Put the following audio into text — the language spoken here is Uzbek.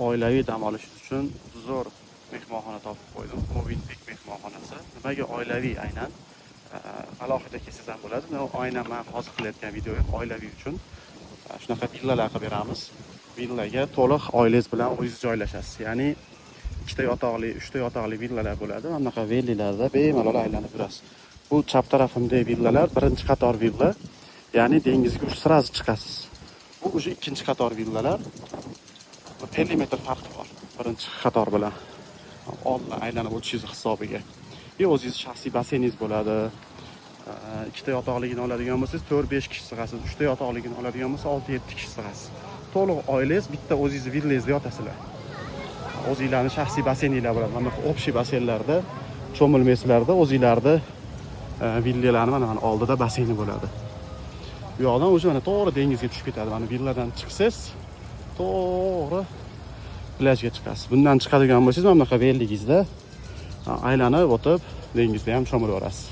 Oilaviy dam olish uchun zo'r mehmonxona topib qo'ydim. Movenpick mehmonxonasi. Nimaga oilaviy aynan? Alohida kelsangiz ham bo'ladi. Но, aynan man hozir qilayotgan videoyim oilaviy uchun. Shunaqa villalar qilib beramiz. Villaga to'liq oilangiz bilan o'zingiz joylashasiz. Ya'ni ikkita yotoqli, uchta yotoqli villalar bo'ladi. Mana bunaqa vellilarda bemalol aylanib yurasiz. Bu chap tarafimdagi villalar birinchi qator villa. Ya'ni dengizga уже сразу chiqasiz. Bu уже ikkinchi qator villalar. 50 metr farqi bor birinchi qator bilan. Oldin aylanib o'tishingiz hisobiga. И o'zingiz shaxsiy basseyningiz bo'ladi. Ikkita yotoqligini oladigan bo'lsangiz, 4-5 kishi sig'asiz. Uchta yotoqligini oladigan bo'lsa, 6-7 kishi sig'asiz. To'liq oilangiz bitta o'zingizni villangizda yotasizlar. O'zinglarni shaxsiy basseyninglar bo'ladi. Mana bunaqa общий basseynlarda cho'milmaysizlarda, o'zinglarni villalarni mana oldida basseyni bo'ladi. Bu yoqdan уже mana to'g'ri dengizga tushib ketadi. Mana villadan chiqsangiz, to'g'ri plyajga chiqasiz. Bundan chiqadigan bo'lsangiz, mana bunaqa velligingizda aylanib o'tib, dengizda ham cho'milaverasiz.